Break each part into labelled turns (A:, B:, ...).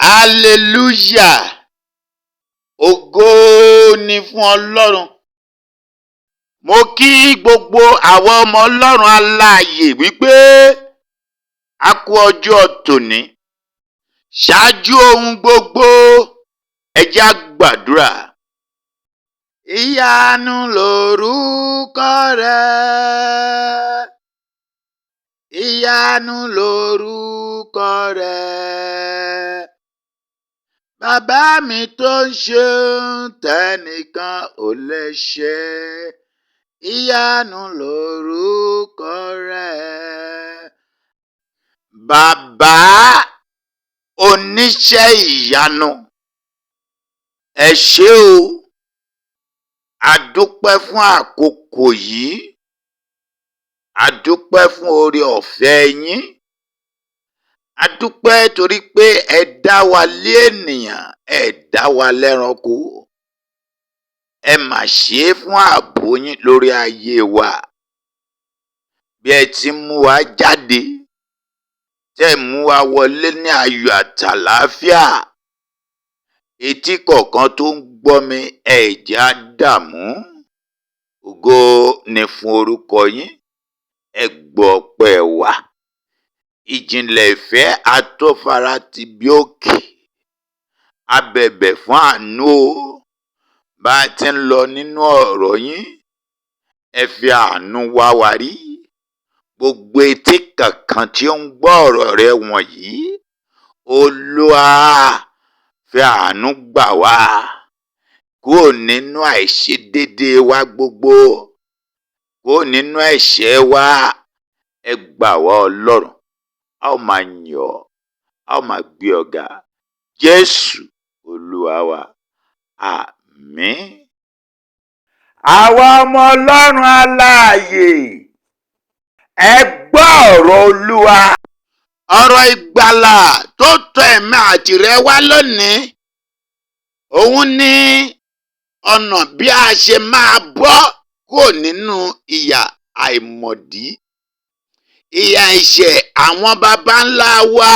A: Hallelujah! Ògo ni fún Ọlọ́run. Mo kí gbogbo àwọn ọmọ Ọlọ́run alààyè wípé a kú ọjọ́ tòní. Ṣáájú ohun gbogbo, ẹ jẹ́ á gbàdúrà. Ìyanu lorúkọ rẹ̀. Ìyanu lorúkọ rẹ̀. Bàbá mi tó ń ṣeun tẹ́nìkan ò lè ṣe. Ìyanu lorúkọ rẹ̀. Bàbá oníṣẹ́ ìyanu, ẹ ṣé o. A dúpẹ́ fún àkókò yìí. A dúpẹ́ fún oore ọ̀fẹ́ yín. A dúpẹ́ torí pé ẹ dá wa lé ènìyàn, ẹ dá wa lẹ́ranko. Ẹ mà ṣé fún ààbò yín lórí ayé wa. Bí ẹ ti ń mú wa jáde, tẹ́ ẹ̀ mú wa wọlé ní ayọ̀ àtàlàáfíà. Etí kọ̀ọ̀kan tó ń gbọ́ mi, ẹ jẹ́ á dààmú. Ògo ni fún orúkọ yín. Ẹ gbọ́ ọpẹ́ wa. Ìjìnlẹ̀ ìfẹ́ atófaratì bí òkè. A bẹ̀bẹ̀ fún àánú o. Bá a ti ń lọ nínú ọ̀rọ̀ yín, ẹ fi àánú wá wa rí. Gbogbo etí kankan tí ó ń gbọ́ ọ̀rọ̀ rẹ wọ̀nyí, Olúwa fi àánú gbà wá kúrò nínú àìṣedéédé wa gbogbo, kúrò nínú ẹ̀ṣẹ̀ wa. Ẹ gbà wá Ọlọ́run. A ó máa yìn ọ́, a ó máa gbé ọ ga. Jésù Olúwa wa. Àmín. Àwa ọmọ Ọlọ́run alààyè, ẹ gbọ́ ọ̀rọ̀ Olúwa. Ọ̀rọ̀ ìgbàlà tó tọ ẹ̀mí àtìrẹ wá lónìí, òun ni ọ̀nà bí a ṣe máa bọ́ kúrò nínú ìyà àìmọ̀dí. Ìyà ẹ̀ṣẹ̀ àwọn baba ńlá wa,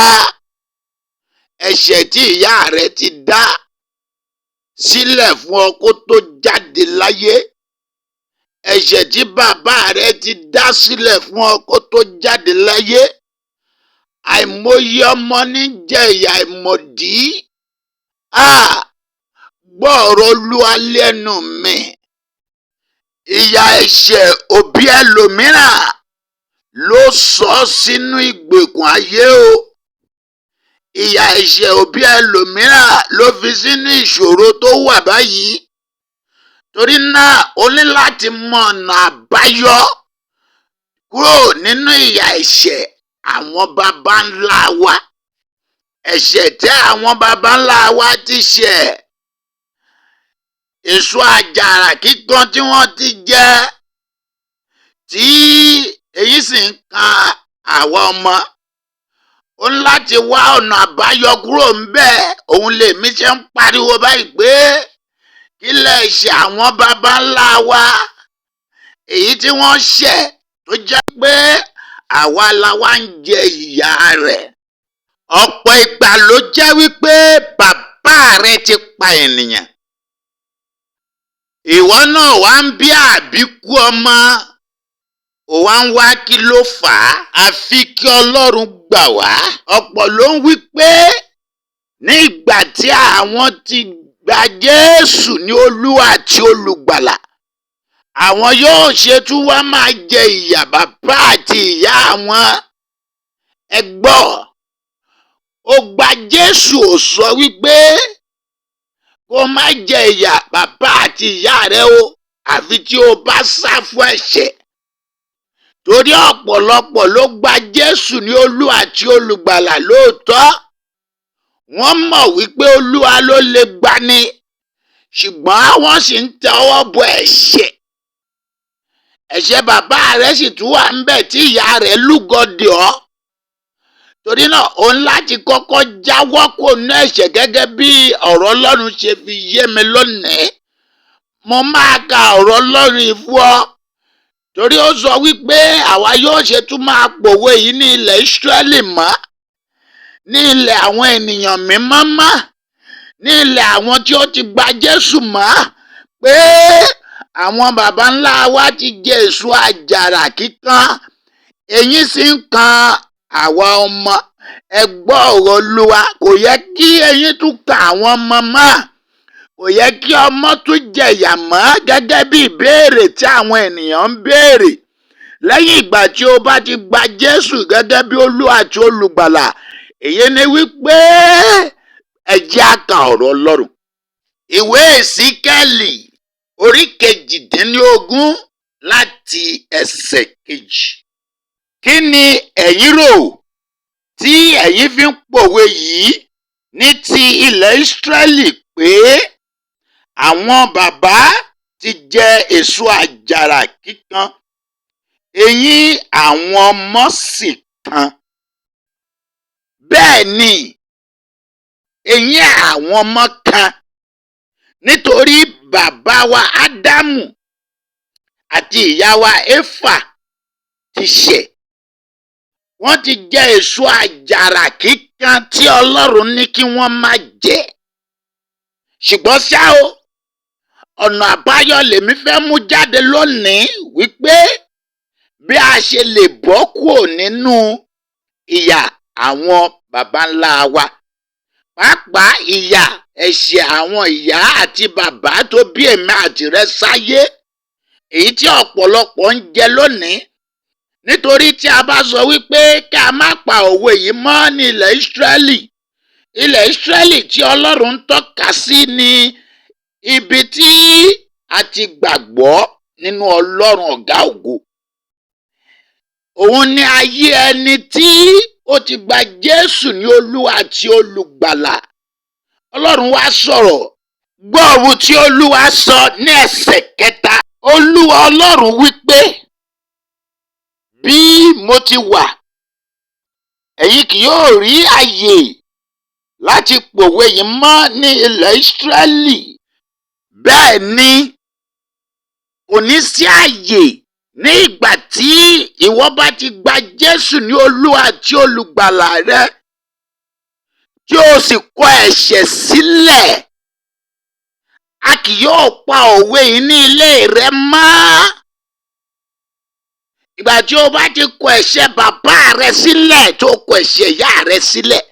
A: ẹ̀ṣẹ̀ tí ìyá rẹ ti dá sílẹ̀ fún ọ kó tó jáde láyé, ẹ̀ṣẹ̀ tí bàbá rẹ ti dá sílẹ̀ fún ọ kó tó jáde láyé. Àìmọye ọmọ ní jẹ ìyà àìmọ̀dí. Gbọ́ ọ̀rọ̀ Olúwa lẹ́nu mi. Ìyà ẹ̀ṣẹ̀ òbí ẹlòmíràn ló sọ ọ́ sínú ìgbèkùn ayé o. Ìyà ẹ̀ṣẹ̀ òbí ẹlòmíràn ló fi sínú ìṣòro tó wà báyìí. Torí náà, o ní láti mọ ọ̀nà àbáyọ kúrò nínú ìyà ẹ̀ṣẹ̀ àwọn baba ńlá wa. Ẹ̀ṣẹ̀ tí àwọn baba ńlá wa ti ṣẹ̀, èso àjàrà kíkan tí wọ́n ti jẹ, tí èyí sì ń kan àwa ọmọ. Ó ní láti wá ọ̀nà àbáyọ kúrò ńbẹ̀. Òun lèmi ṣe ń pariwo báyìí pé kí lẹ̀ṣẹ̀ àwọn baba ńlá wa, èyí tí wọ́n ṣẹ̀ tó jẹ́ pé àwa la wá ń jẹ ìyà rẹ̀. Ọ̀pọ̀ ìgbà ló jẹ́ wípé bàbá rẹ ti pa ènìyàn. Ìwọ náà wá ń bí àbíkú ọmọ, ò wá ń wá kí ló fà á. Àfi kí Ọlọ́run gbà wá. Ọ̀pọ̀ ló ń wí pé ní ìgbà tí àwọn ti gba Jésù ní Olúwa àti Olùgbàlà, àwọn yóò ṣe tún wá máa jẹ ìyà bàbá àti ìyá àwọn. Ẹ gbọ́, ó gba Jésù ò sọ wípé kó má jẹ ìyà bàbá àti ìyá rẹ o, àfi tí o bá sá fún ẹ̀ṣẹ̀. Torí ọ̀pọ̀lọpọ̀ ló gba Jésù ní Olúwa àti Olùgbàlà lóòótọ́. Wọ́n mọ̀ wípé Olúwa ló lè gbani, ṣùgbọ́n wọ́n sì ń tọwọ́ bọ ẹ̀ṣẹ̀. Ẹ̀ṣẹ̀ bàbá rẹ̀ sì tún wà ńbẹ̀ tí ìyá rẹ̀ lúgọdì ọ́. Torí náà, o ní láti kọ́kọ́ jáwọ́ kúrò nínú ẹ̀ṣẹ̀ gẹ́gẹ́ bí ọ̀rọ̀ Ọlọ́run ṣe fi yé mi lónìí. Mo máa ka ọ̀rọ̀ Ọlọ́run yìí fún ọ. Torí ó sọ wípé àwa yóò ṣe tún máa pòwe yìí ní ilẹ̀ Ísírẹ́lì mọ́. Ní ilẹ̀ àwọn ènìyàn mímọ́ mọ́, ní ilẹ̀ àwọn tí ó ti gba Jésù mọ́, pé àwọn baba ńlá wa ti jẹ èso àjàrà kíkan, eyín sì ń kan àwa ọmọ. Ẹ gbọ́ ọ̀rọ̀ Olúwa, kò yẹ kí eyín tún kan àwọn ọmọ mọ́, kò yẹ kí ọmọ tún jẹ̀yà mọ́, gẹ́gẹ́ bí ìbéèrè tí àwọn ènìyàn ń béèrè. Lẹ́yìn ìgbà tí o bá ti gba Jésù gẹ́gẹ́ bí Olúwa àti Olùgbàlà, èyí ni wípé ẹ jẹ́ á ka ọ̀rọ̀ Ọlọ́run. Ìwé Èsíkẹ́lì orí 18 láti ẹsẹ̀ 2. Kí ni ẹ̀yin rò tí ẹ̀yin fi ń pòwe yìí ní ti ilẹ̀ Ísírẹ́lì pé àwọn bàbá ti jẹ èso àjàrà kíkan, eyín àwọn ọmọ sì kan? Bẹ́ẹ̀ ni, eyín àwọn ọmọ kan, nítorí bàbá wa Ádámù àti ìyá wa Éfà ti ṣẹ̀. Wọ́n ti jẹ èso àjàrà kíkan tí Ọlọ́run ní kí wọ́n má jẹ. Ṣùgbọ́n ṣá o, ọ̀nà àbáyọ lèmi fẹ́ mú jáde lónìí wípé bí a ṣe lè bọ́ kúrò nínú ìyà àwọn baba ńlá wa, pàápàá ìyà ẹ̀ṣẹ̀ àwọn ìyá àti bàbá tó bí èmi àti rẹ sáyé, èyí tí ọ̀pọ̀lọpọ̀ ń jẹ lónìí. Nítorí tí a bá sọ wípé kí a má pa òwe yìí mọ́ ní ilẹ̀ Ísírẹ́lì, ilẹ̀ Ísírẹ́lì tí Ọlọ́run ń tọ́ka sí ní ibi tí a ti gbàgbọ́ nínú Ọlọ́run ọ̀gá ògo. Òun ni ayé ẹni tí ó ti gba Jésù ní Olúwa àti Olùgbàlà. Ọlọ́run wá sọ̀rọ̀, gbọ́ ohun tí Olúwa sọ ní ẹsẹ̀ 3. Olúwa Ọlọ́run wípé, bí mo ti wà, ẹ̀yin kì yóò rí àyè láti pòwe yìí mọ́ ní ilẹ̀ Ísírẹ́lì. Bẹ́ẹ̀ ni, kò ní sí àyè ní ìgbà tí ìwọ bá ti gba Jésù ní Olúwa àti Olùgbàlà rẹ, tí o sì kọ ẹ̀ṣẹ̀ sílẹ̀. A kì yóò pa òwe yìí ní ilé rẹ mọ́. Ìgbà tí o bá ti kọ ẹ̀ṣẹ̀ bàbá rẹ sílẹ̀, tó kọ ẹ̀ṣẹ̀ ìyá rẹ sílẹ̀,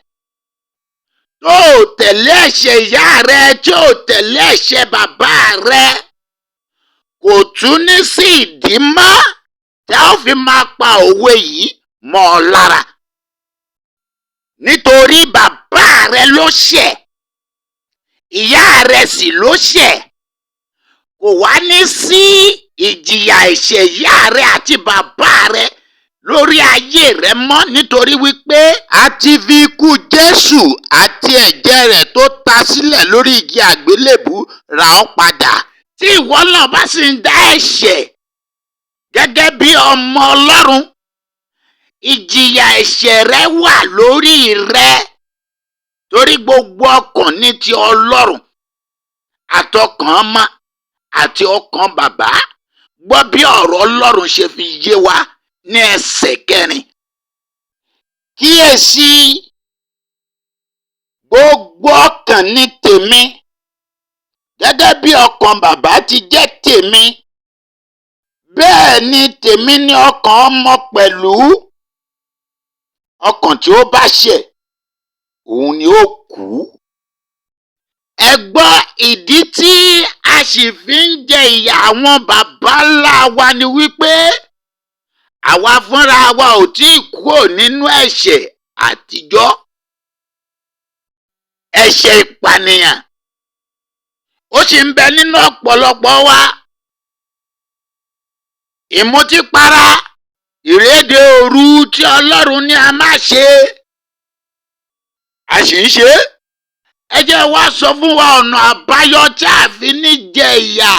A: tó o tẹ̀lé ẹ̀ṣẹ̀ ìyá rẹ, tí o tẹ̀lé ẹ̀ṣẹ̀ bàbá rẹ, kò tún ní sí ìdí mọ́ tí a ó fi máa pa òwe yìí mọ́ ọ lára. Nítorí bàbá rẹ ló ṣẹ̀, ìyá rẹ sì ló ṣẹ̀, kò wá ní sí ìjìyà ẹ̀ṣẹ̀ ìyá rẹ àti bàbá rẹ lórí ayé rẹ mọ́, nítorí wípé a ti fi ikú Jésù àti ẹ̀jẹ̀ rẹ̀ tó ta sílẹ̀ lórí igi àgbélébù rà ọ́ padà. Tí ìwọ náà bá sì ń dá ẹ̀ṣẹ̀ gẹ́gẹ́ bí ọmọ Ọlọ́run, ìjìyà ẹ̀ṣẹ̀ rẹ wà lórí rẹ, torí gbogbo ọkàn ní ti Ọlọ́run, àtọkàn ọmọ àti ọkàn bàbá. Gbọ́ bí ọ̀rọ̀ Ọlọ́run ṣe fi yé wa ní ẹsẹ̀ 4. Kíyèsí, gbogbo ọkàn ní tèmi, gẹ́gẹ́ bí ọkàn bàbá ti jẹ́ tèmi, bẹ́ẹ̀ ni tèmi ní ọkàn ọmọ pẹ̀lú. Ọkàn tí ó bá ṣẹ̀, òun ni ó kú. Ẹ gbọ́ ìdí tí a sì fi ń jẹ ìyà àwọn baba ńlá wa ni wípé àwa fúnra wa ò tí ì kúrò nínú ẹ̀ṣẹ̀ àtijọ́, ẹ̀ṣẹ̀ ìpànìyàn. Ó sì ń bẹ nínú ọ̀pọ̀lọpọ̀ wa. Ìmutípara, ìréde òru tí Ọlọ́run ní a má ṣe, a sì ń ṣe é. Ẹ jẹ́ wá sọ fún wa ọ̀nà àbáyọ tí a fi ní jẹ ìyà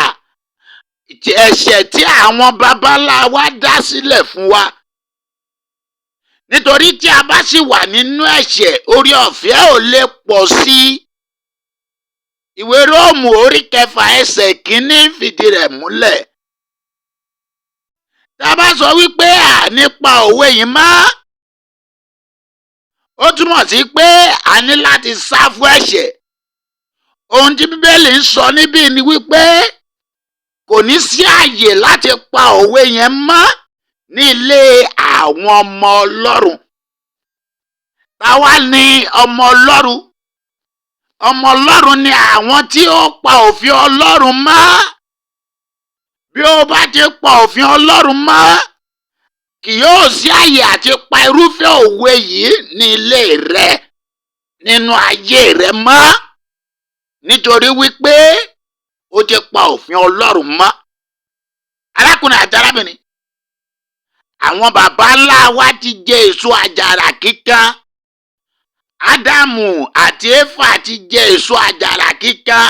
A: ẹ̀ṣẹ̀ tí àwọn baba ńlá wa dá sílẹ̀ fún wa. Nítorí tí a bá sì wà nínú ẹ̀ṣẹ̀, oore ọ̀fẹ́ ò lè pọ̀ sí i. Ìwé Róòmù orí 6 ẹsẹ̀ 1 fìdí rẹ̀ múlẹ̀. Tá a bá sọ wípé à nípa òwe yìí mọ́, Ó túmọ̀ sí pé a ní láti sá fún ẹ̀ṣẹ̀. Ohun tí Bíbélì ń sọ níbí ni wípé kò ní sí àyè láti pa òwe yẹn mọ́ ní ilé àwọn ọmọ Ọlọ́run. Táwa ni ọmọ Ọlọ́run? Ọmọ Ọlọ́run ni àwọn tí ó pa òfin Ọlọ́run mọ́. Bí ó bá ti pa òfin Ọlọ́run mọ́, kì yóò sí àyè àti pa irúfẹ́ òwe yìí ní ilé rẹ, nínú ayé rẹ mọ́, nítorí wípé ó ti pa òfin Ọlọ́run mọ́. Arákùnrin àti arábìnrin, àwọn baba ńlá wa ti jẹ èso àjàrà kíkan. Ádámù àti Éfà ti jẹ èso àjàrà kíkan.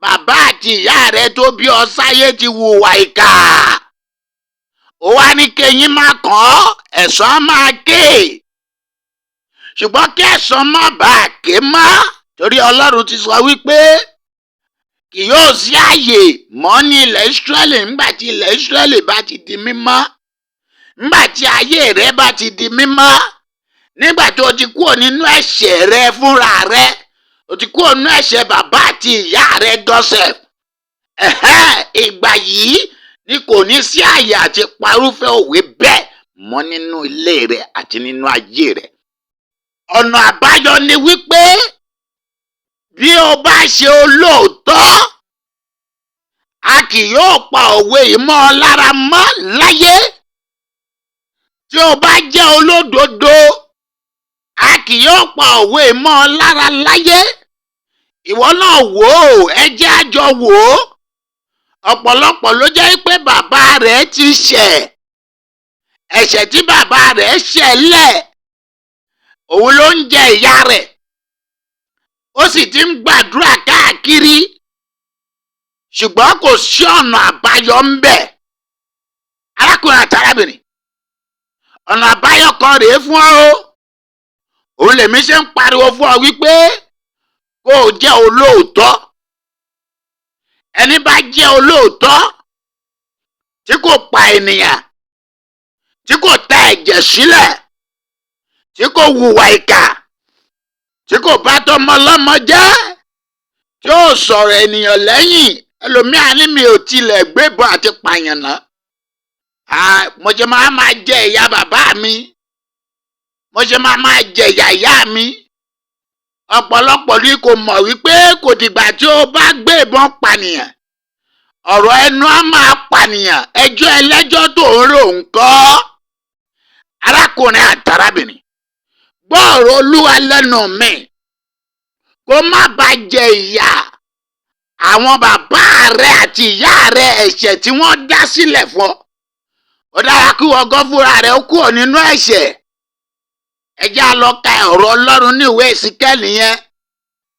A: Bàbá àti ìyá rẹ tó bí ọ sáyé ti hùwà ìkà. Ó wá ní kéyín má kàn, ẹ̀san máa ké. Ṣùgbọ́n kí ẹ̀san má bàa ké mọ́, torí Ọlọ́run ti sọ wípé kì yóò sí àyè mọ́ ní ilẹ̀ Ísírẹ́lì nígbà tí ilẹ̀ Ísírẹ́lì bá ti di mímọ́, nígbà tí ayé rẹ bá ti di mímọ́, nígbà tó o ti kúrò nínú ẹ̀ṣẹ̀ rẹ fúnra rẹ, o ti kúrò nínú ẹ̀ṣẹ̀ bàbá àti ìyá rẹ gọ́sẹ̀. Ìgbà yìí ni kò ní sí àyè àti parúfẹ́ òwe bẹ́ẹ̀ mọ́ nínú ilé rẹ àti nínú ayé rẹ. Ọ̀nà àbáyọ ni wípé bí o bá ṣe olóòótọ́, a kì yóò pa òwe yìí mọ́ ọ lára mọ́ láyé. Tí o bá jẹ́ olódodo, a kì yóò pa òwe yìí mọ́ ọ lára láyé. Ìwọ náà wò ó, ẹ jẹ́ á jọ wò ó. Ọ̀pọ̀lọpọ̀ ló jẹ́ pé bàbá rẹ̀ ti ṣẹ̀. Ẹ̀ṣẹ̀ tí bàbá rẹ̀ ṣẹ̀ lẹ̀, òun ló ń jẹ ìyá rẹ̀. Ó sì ti ń gbàdúrà káàkiri, ṣùgbọ́n kò sí ọ̀nà àbáyọ ń bẹ̀. Arákùnrin àti arábìnrin, ọ̀nà àbáyọ kan rèé fún ọ o. Òun lèmi ṣe ń pariwo fún ọ wípé kó o jẹ́ olóòótọ́. Ẹni bá jẹ́ olóòótọ́, tí kò pa ènìyàn, tí kò ta ẹ̀jẹ̀ sílẹ̀, tí kò hùwà ìkà, tí kò bá tọmọ lọ́mọ jẹ́, tí ó sọ̀rọ̀ ènìyàn lẹ́yìn. Ẹlòmíà ní mi ò tilẹ̀ gbébọn àti pààyàn náà. Mo ṣe máa jẹ ìyá bàbá mi, mo ṣe máa jẹ ìyá ìyá mi. Ọ̀pọ̀lọpọ̀ ni kò mọ̀ wípé kò dìgbà tí ó bá gbébọn pànìyàn, ọ̀rọ̀ ẹnu á máa pànìyàn, ẹjọ́ ẹlẹ́jọ́ tó ń rò ń kọ́. Arákùnrin àtàrábìnrin, gbọ́ ọ̀rọ̀ Olúwa lẹ́nu mi, kó má bàa jẹ ìyà àwọn bàbá rẹ àti ìyá rẹ, ẹ̀ṣẹ̀ tí wọ́n dá sílẹ̀ fún ọ. Ó dára kí wọ́n gọ́ fúnra rẹ̀ ó kúrò nínú ẹ̀ṣẹ̀. Ẹ jẹ́ á lọ ka ọ̀rọ̀ Ọlọ́run ní ìwé Èsíkẹ́lì yẹn,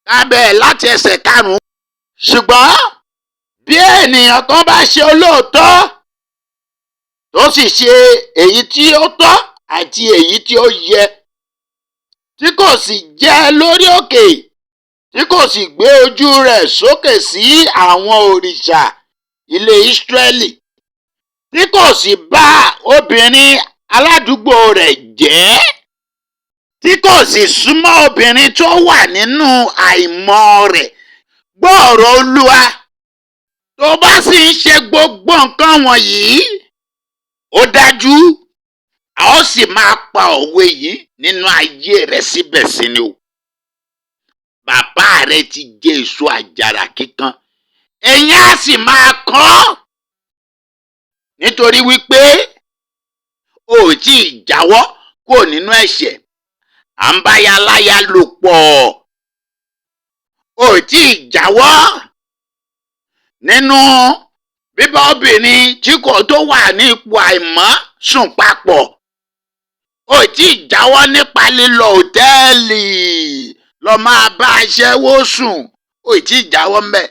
A: kábẹ̀ láti ẹsẹ̀ 5. Ṣùgbọ́n bí ènìyàn kan bá ṣe olóòótọ́, tó sì ṣe èyí tí ó tọ́ àti èyí tí ó yẹ, tí kò sì jẹ́ lórí òkè, tí kò sì gbé ojú rẹ̀ sókè sí àwọn òrìṣà ilé Ísírẹ́lì, tí kò sì bá obìnrin aládùúgbò rẹ̀ jẹ́, tí kò sì súnmọ́ obìnrin tó wà nínú àìmọ́ rẹ̀. Gbọ́ ọ̀rọ̀ Olúwa. Tó bá sì ń ṣe gbogbo nǹkan wọ̀nyí, ó dájú, a ó sì máa pa òwe yìí nínú ayé rẹ síbẹ̀ sí ni o. Bàbá rẹ ti jẹ èso àjàrà kíkan, ẹ̀yin á sì máa kàn, nítorí wípé o ò tí ì jáwọ́ kúrò nínú ẹ̀ṣẹ̀. À ń bá ya láya lò pọ̀. O ò tí ì jáwọ́ nínú bíbá obìnrin tí kò tó wà ní ipò àìmọ́ sùn papọ̀. O ò tí ì jáwọ́ nípa lílọ òtẹ́ẹ̀lì lọ máa bá aṣẹ́wó sùn. O ò tí ì jáwọ́ ńbẹ̀.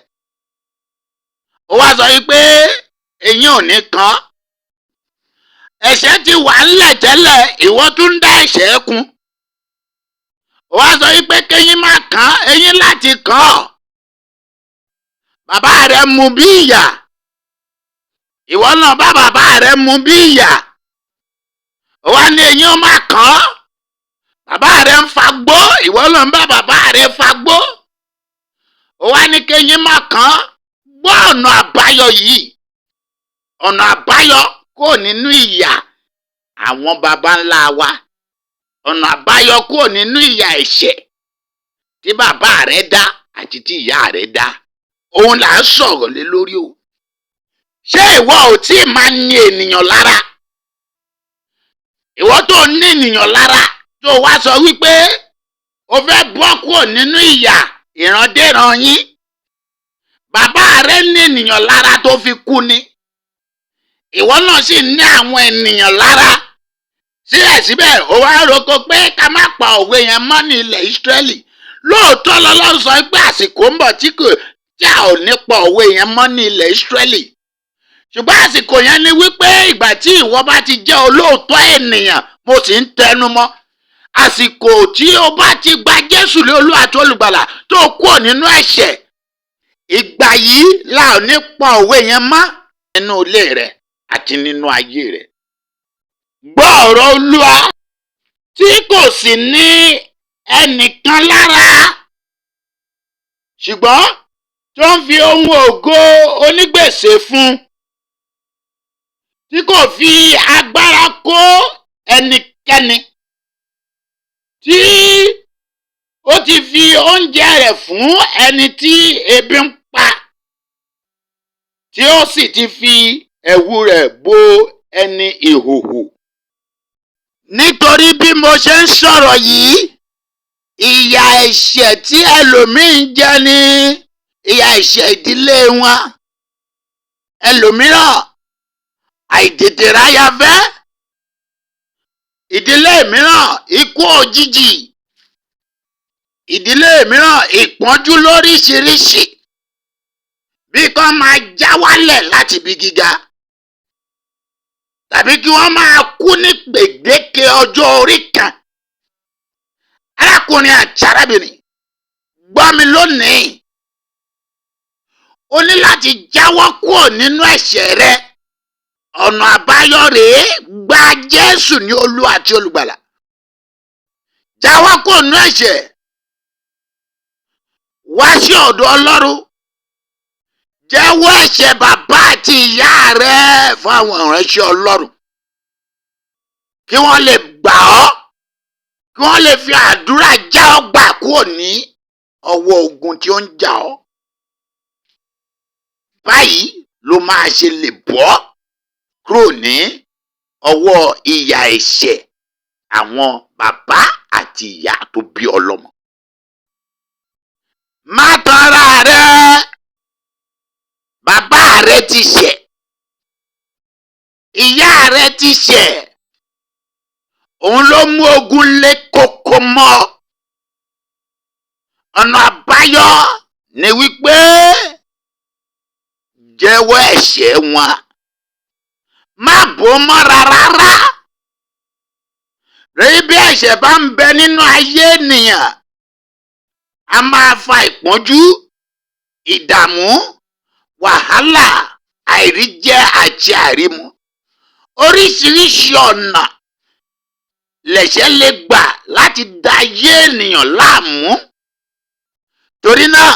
A: Ó wá sọ wípé eyín ò ní kan. Ẹ̀ṣẹ̀ ti wà ńlẹ̀ tẹ́lẹ̀, ìwọ tún ń dá ẹ̀ṣẹ̀ kún. Ó wá sọ wípé kéyín má kàn, eyín láti kàn. Bàbá rẹ mu bí ìyà, ìwọ náà bá bàbá rẹ mu bí ìyà. Ó wá ní eyín ó má kàn. Bàbá rẹ ń fagbó, ìwọ ló ń bá bàbá rẹ fagbó. Ó wá ní kéyín má kàn án. Gbọ́ ọ̀nà àbáyọ yìí, ọ̀nà àbáyọ kúrò nínú ìyà àwọn baba ńlá wa, ọ̀nà àbáyọ kúrò nínú ìyà ẹ̀ṣẹ̀ tí bàbá rẹ dá àti tí ìyá rẹ dá, òun là ń sọ̀rọ̀ lé lórí o. Ṣé ìwọ ò tí ì máa ní ènìyàn lára? Ìwọ tó ní ènìyàn lára tó wá sọ wípé o fẹ́ bọ́ kúrò nínú ìyà ìrandéran yín. Bàbá rẹ ní ènìyàn lára tó fi kú ni, ìwọ náà sì ní àwọn ènìyàn lára. Síbẹ̀síbẹ̀ ó wá roko pé ká má pa òwe yẹn mọ́ ní ilẹ̀ Ísírẹ́lì. Lóòótọ́ lọ́lọ́run sọ pé àsìkò ń bọ̀ tí kò tí a ò ní pa òwe yẹn mọ́ ní ilẹ̀ Ísírẹ́lì, ṣùgbọ́n àsìkò yẹn ni wípé ìgbà tí ìwọ bá ti jẹ́ olóòótọ́ ènìyàn, mo sì ń tẹnu mọ́, àsìkò tí o bá ti gba Jésù lé Olúwa àti Olùgbàlà tó kúrò nínú ẹ̀ṣẹ̀, ìgbà yìí la ò ní pa òwe yẹn mọ́ nínú ilé rẹ àti nínú ayé rẹ. Gbọ́ ọ̀rọ̀ Olúwa tí kò sì ní ẹnìkan lára, ṣùgbọ́n tó ń fi ohun ògo onígbèsè fún, tí kò fi agbára kó ẹnikẹ́ni, tí ó ti fi oúnjẹ rẹ̀ fún ẹni tí ebi ń pa, tí ó sì ti fi ẹ̀wù rẹ̀ bo ẹni ìhòhò. Nítorí bí mo ṣe ń sọ̀rọ̀ yìí, ìyà ẹ̀ṣẹ̀ tí ẹlòmíì ń jẹ ni ìyà ẹ̀ṣẹ̀ ìdílé wọn. Ẹlòmíràn àìtètè ráyà fẹ́, ìdílé mìíràn ikú òjijì, ìdílé mìíràn ìpọ́njú lóríṣiríṣi, bí kán máa já wálẹ̀ láti ibi gíga, tàbí kí wọ́n máa kú ní gbèdéke ọjọ́ orí kan. Arákùnrin àti arábìnrin, gbọ́ mi lónìí, o ní láti jáwọ́ kúrò nínú ẹ̀ṣẹ̀ rẹ. Ọ̀nà àbáyọ rèé, gba Jésù ní Olúwa àti Olùgbàlà. Jáwọ́ kúrò nínú ẹ̀ṣẹ̀, wá sí ọ̀dọ̀ Ọlọ́run, jẹ́wọ́ ẹ̀ṣẹ̀ bàbá àti ìyá rẹ fún àwọn ìránṣẹ́ Ọlọ́run, kí wọ́n lè gbà ọ́, kí wọ́n lè fi àdúrà já ọ gbà kúrò ní ọwọ́ ogun tí ó ń jà ọ́. Báyìí ló máa ṣe lè bọ́ kúrò ní ọwọ́ ìyà ẹ̀ṣẹ̀ àwọn bàbá àti ìyá tó bí ọ lọ́mọ. Má tanra rẹ, bàbá rẹ ti ṣẹ̀, ìyá rẹ ti ṣẹ̀, òun ló mú ogun lé koko mọ́. Ọ̀nà àbáyọ ni wípé jẹ́wọ́ ẹ̀ṣẹ̀ wọn, má bò mọ́ra rárá. Rí bí ẹ̀ṣẹ̀ bá ń bẹ nínú ayé ènìyàn, a máa fa ìpọ́njú, ìdààmú, wàhálà, àìríjẹ àti àìrímu. Oríṣiríṣi ọ̀nà lẹ̀ṣẹ̀ lè gbà láti da ayé ènìyàn láàmú. Torí náà,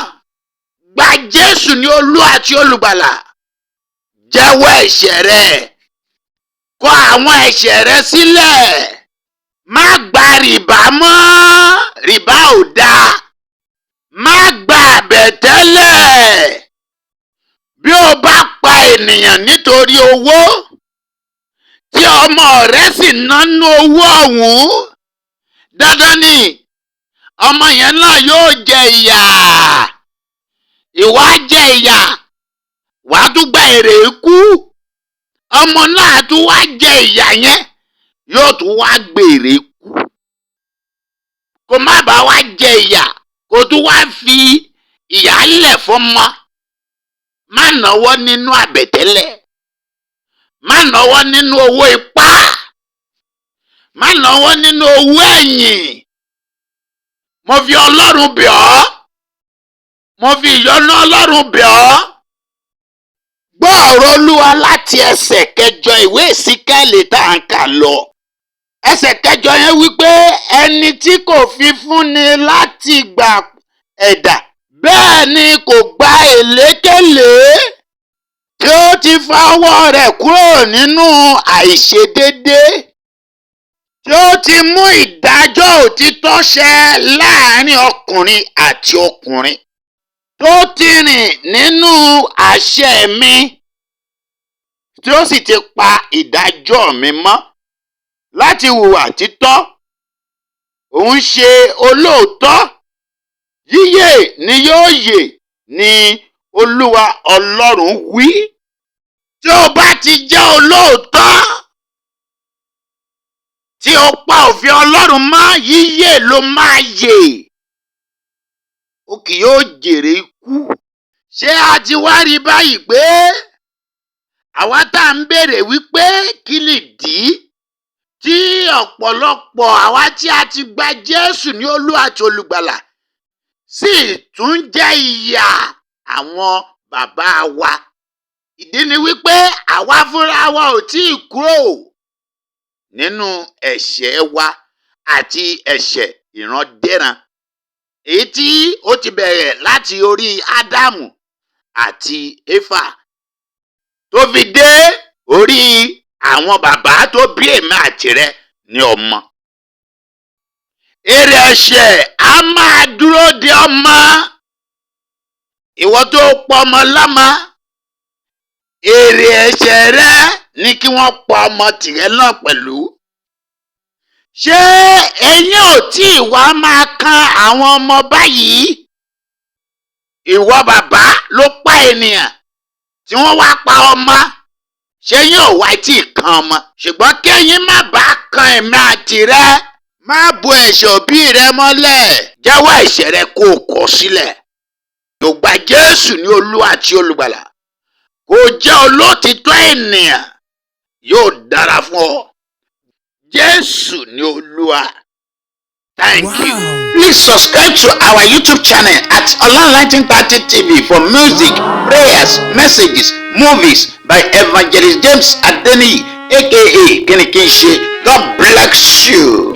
A: gba Jésù ní Olúwa àti Olùgbàlà, jẹ́wọ́ ẹ̀ṣẹ̀ rẹ, kọ̀ àwọn ẹ̀ṣẹ̀ rẹ sílẹ̀, má gba rìbá mọ́, rìbá ò dáa, má gba àbẹ̀tẹ́lẹ̀. Bí o bá pa ènìyàn nítorí owó, tí ọmọ rẹ sì nánú owó ọ̀hún, dandan ni ọmọ yẹn náà yóò jẹ ìyà. Ìwọ á jẹ ìyà, wàá tún gba èrè ikú. Ọmọ náà tún wá jẹ ìyà yẹn, yóò tún wá gbèrè ikú. Kó má bàa wá jẹ ìyà, kó tún wá fi ìyà lẹ̀ fọ́mọ. Má náwó nínú àbẹ̀tẹ́lẹ̀, má náwó nínú owó ipá, má náwó nínú owó ẹ̀yìn. Mo fi Ọlọ́run bẹ̀ ọ́, mo fi ìyọ́nú Ọlọ́run bẹ̀ ọ́. Gbọ́ ọ̀rọ̀ Olúwa láti ẹsẹ̀ kẹjọ ìwé Èsíkẹ́lì tá à ń kà lọ. Ẹsẹ̀ kẹjọ yẹn wípé ẹni tí kò fi fúnni láti gba ẹ̀dà, bẹ́ẹ̀ ni kò gba èlékèlé, tí ó ti fa ọwọ́ rẹ̀ kúrò nínú àìṣedédé, tí ó ti mú ìdájọ́ òtítọ́ ṣẹ láàrin ọkùnrin àti ọkùnrin, tó ti rìn nínú àṣẹ mi, tí ó sì ti pa ìdájọ́ mi mọ́ láti hùwà títọ́, òun ṣe olóòótọ́, yíyè ni yóò yè, ni Olúwa Ọlọ́run wí. Tí o bá ti jẹ́ olóòótọ́, tí o pa òfin Ọlọ́run mọ́, yíyè ló máa yè, o kì yóò jèrè ikú. Ṣé a ti wá rí báyìí pé àwa tá à ń béèrè wípé kí nìdí tí ọ̀pọ̀lọpọ̀ àwa tí a ti gba Jésù ní Olúwa àti Olùgbàlà sì tún jẹ́ ìyà àwọn bàbá wa? Ìdí ni wípé àwa fúnra wa ò tí ì kúrò nínú ẹ̀ṣẹ̀ wa àti ẹ̀ṣẹ̀ ìrandíran, èyí tí ó ti bẹ̀rẹ̀ láti orí Ádámù àti Éfà tó fi dé orí àwọn bàbá tó bí èmi àti rẹ ní ọmọ. Èrè ẹ̀ṣẹ̀ á máa dúró de ọmọ. Ìwọ tó pọ̀ ọmọ lọ́mọ, èrè ẹ̀ṣẹ̀ rẹ ní kí wọ́n pa ọmọ tìrẹ náà pẹ̀lú. Ṣé eyín ò tí ì wá máa kan àwọn ọmọ báyìí? Ìwọ bàbá ló pa ènìyàn tí wọ́n wá pa ọmọ, ṣé eyín ò wá tí ì kan ọmọ? Ṣùgbọ́n kéyín má bàa kan èmi àti rẹ, má bo ẹ̀ṣẹ̀ òbí rẹ mọ́lẹ̀, jẹ́wọ́ ẹ̀ṣẹ̀ rẹ kó o kọ̀ sílẹ̀. Yóò gba Jésù ní Olúwa àti Olùgbàlà, kó o jẹ́ olótìtọ́ ènìyàn, yóò dára fún ọ. Jésù ní Olúwa. Thank you. Please subscribe to our YouTube channel at Online 1930 TV for music, prayers, messages, movies by Evangelist James Adeniyi, aka Kinikinse. God bless you.